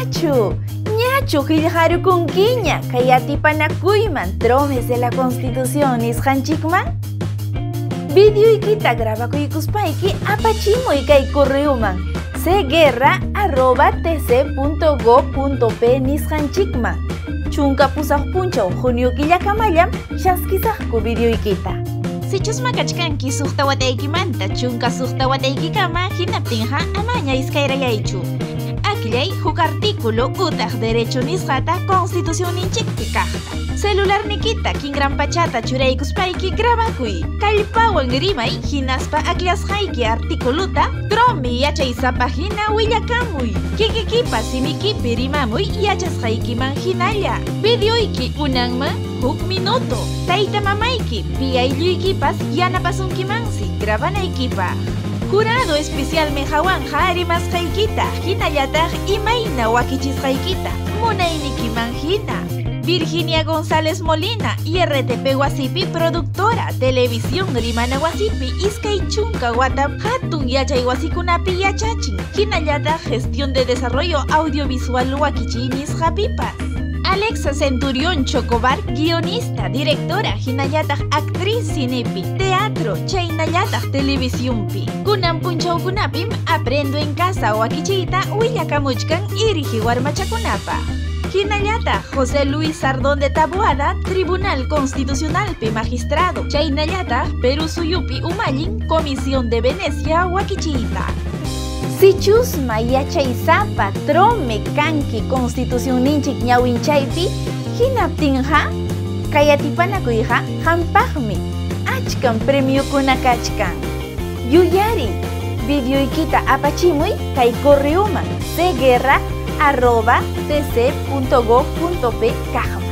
Ñachu, ñachu qillqarukunkiña kay atipanakuyman Tromes de la Constitución nisqanchikman? Videoykita grabakuykuspayki apachimuy kay correoman cguerra@tc.gob.pe nisqanchikman. 18 punchaw junio killakamallam chaskisaqku videoykita. Sichusma kachkanki 6 wataykimanta 16 wataykikama hinaptinqa amaña iskayrayaychu. Akllay huk artículo utaq derecho nisqata constitucionninchikpi kaqta. Celularnikita kinran pachata churaykuspayki grabakuy. Kallpawan rimay hinaspa aklasqayki artículota tromi yachaysapa hina willakamuy. Kikikipa simikipi rimamuy yachasqaykiman hinalla. Videoyki unanman huk minuto. Tayta mamayki pi aylluykipas yanapasunkimansi grabanaykipaq. Jurado especialmi hawanja rimasqaykita hinallataq imayna wakichisqaykita munaynikiman hina. Virginia González Molina, IRTP Wasipi, productora, Televisión Rimana Wasipi, iskay chunka watam hatun yachay wasikunapi yachachin, hinallataq gestión de desarrollo audiovisual wakichiy nisqapipas. Alexa Centurión Chocobar, guionista, directora, hinallataq actriz cinepi, teatro, chaynallataq televisionpi. Kunan punchawkunapim Aprendo en Casa wakichiyta willakamuchkan iriji warmachakunapaq. Hinallataq José Luis Sardón de Taboada, Tribunal Constitucionalpi magistrado, chaynallataq Perú suyupi umallin, Comisión de Venecia wakichiyta. Sichusma yachaysapa trome kanki constitucionninchik ñawinchaypi, hinaptinqa kay atipanakuyqa hampaqmi, achkan premiokuna kachkan. Yuyari, videoykita apachimuy kay correoman cguerra@tc.gob.pe kaqman.